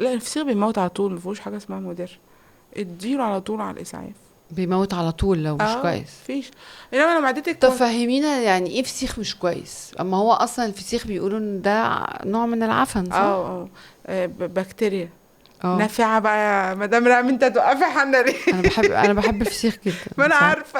لا، الفسيخ بيموت على طول، ما فيهوش حاجة اسمها مدر، اديله على طول على الاسعاف. بيموت على طول لو مش كويس. فيش. انما لو معدتك طب فهمينا يعني ايه فسيخ مش كويس؟ اما هو اصلا الفسيخ بيقولوا ان ده نوع من العفن، صح؟ بكتيريا نافعة بقى يا مدام رام، انت توقفي حنا ليه؟ انا بحب الفسيخ جدا. ما انا عارفه.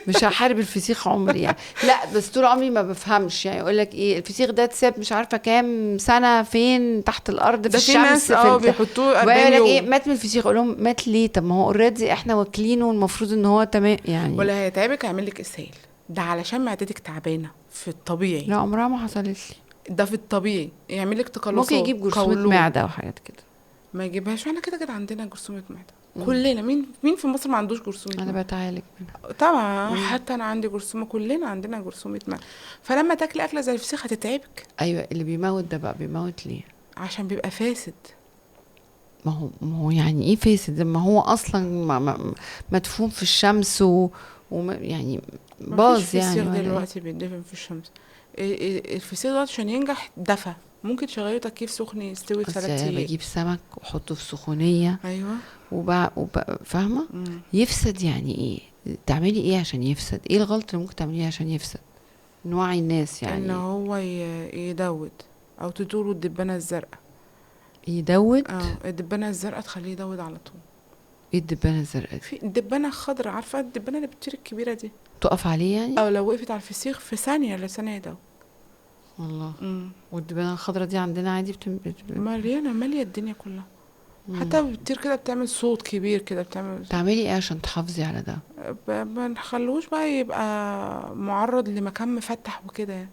مش هحارب الفسيخ عمري يعني. لا بس طول عمري ما بفهمش، يعني يقول لك ايه الفسيخ ده اتساب مش عارفه كام سنة فين تحت الارض في ده في الشمس، ناس بيحطوه 40 ويقول لك يوم. ايه مات من الفسيخ، اقول لهم مات ليه؟ طب ما هو already احنا واكلينه والمفروض ان هو تمام يعني. ولا هيتعبك، هيعمل لك اسهال، ده علشان معدتك تعبانة في الطبيعي. لا عمرها ما حصلت لي. ده في الطبيعي يعمل لك تقلصات، ممكن يجيب جرثومة قولون. معده وحاجات كده. ما يجيبهاش، احنا كده كده عندنا جرثومة معده كلنا. مين في مصر ما عندوش جرثومة انا معده؟ بتعالج منها طبعا. حتى انا عندي جرثومة، كلنا عندنا جرثومة معده. فلما تاكلي اكله زي الفسيخ هتتعبك. ايوه، اللي بيموت ده بقى بيموت ليه؟ عشان بيبقى فاسد. ما هو يعني ايه فاسد؟ ما هو اصلا مدفون في الشمس يعني باظ يعني. الفسيخ دلوقتي بيدفن في الشمس. الفسيخ دلوقتي عشان ينجح دفى، ممكن تشغلي تكييف سخن يستوي في 3 ايام. بجيب سمك واحطه في سخونيه. ايوه. فاهمه؟ يفسد يعني ايه؟ تعملي ايه عشان يفسد؟ ايه الغلط اللي ممكن تعمليه عشان يفسد؟ نوعي الناس يعني ان هو يدود او تدوره الدبانه الزرقاء. يدود؟ الدبانه الزرقاء تخليه يدود على طول. ايه الدبانه الزرقاء دي؟ في الدبانه الخضراء، عارفه الدبانه اللي بتطير الكبيرة دي؟ تقف عليه يعني؟ لو وقفت على الفسيخ في ثانية لثانيه يدود. والله. والدبانه الخضراء دي عندنا عادي مليانة، ماليه الدنيا كلها. حتى بتطير كده بتعمل صوت كبير كده بتعمل. تعملي ايه عشان تحافظي على ده؟ ما نخلوش بقى يبقى معرض لمكان مفتح وكده يعني.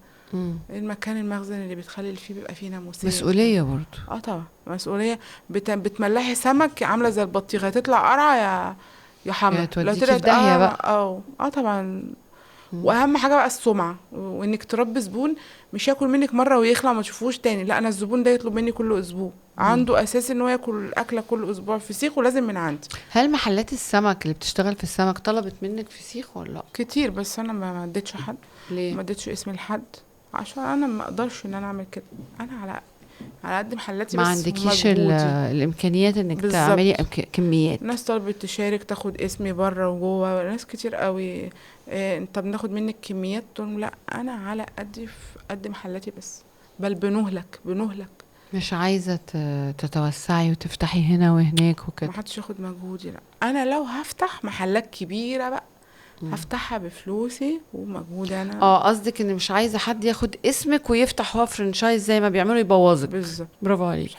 المكان المخزن اللي بتخلي فيه بيبقى فيه ناموسيه. مسؤولية برضو. طبعا مسؤولية. بتملحي سمك عامله زي البطيخه، تطلع قرعه يا حمرا، لو طلعت داهية بقى. طبعا. واهم حاجة بقى السمعة، وانك تربي زبون مش ياكل منك مرة ويخلع وما تشوفوش تاني. لا، انا الزبون ده يطلب مني كل اسبوع، عنده اساس ان هو ياكل اكله كل اسبوع فسيخ، ولازم من عندي. هل محلات السمك اللي بتشتغل في السمك طلبت منك فسيخ ولا لا؟ كتير، بس انا ما اديتش حد. ليه؟ ما اديتش اسم لحد عشان انا ما اقدرش ان انا اعمل كده. انا على قد محلاتي، ما بس عندكيش الامكانيات انك بالزبط. تعملي كميات. ناس طلبت تشارك تاخد اسمي بره وجوه، ناس كتير قوي. طب ناخد منك كميات؟ تقول لا، انا على قد في قد محلاتي بس، بل بنهلك. مش عايزه تتوسعي وتفتحي هنا وهناك وكده. ما حدش ياخد مجهودي. لا، انا لو هفتح محلات كبيرة بقى هفتحها بفلوسي ومجهودي انا. قصدك ان مش عايزه حد ياخد اسمك ويفتح هو franchise زي ما بيعملوا يبوظك. بالظبط. برافو عليك.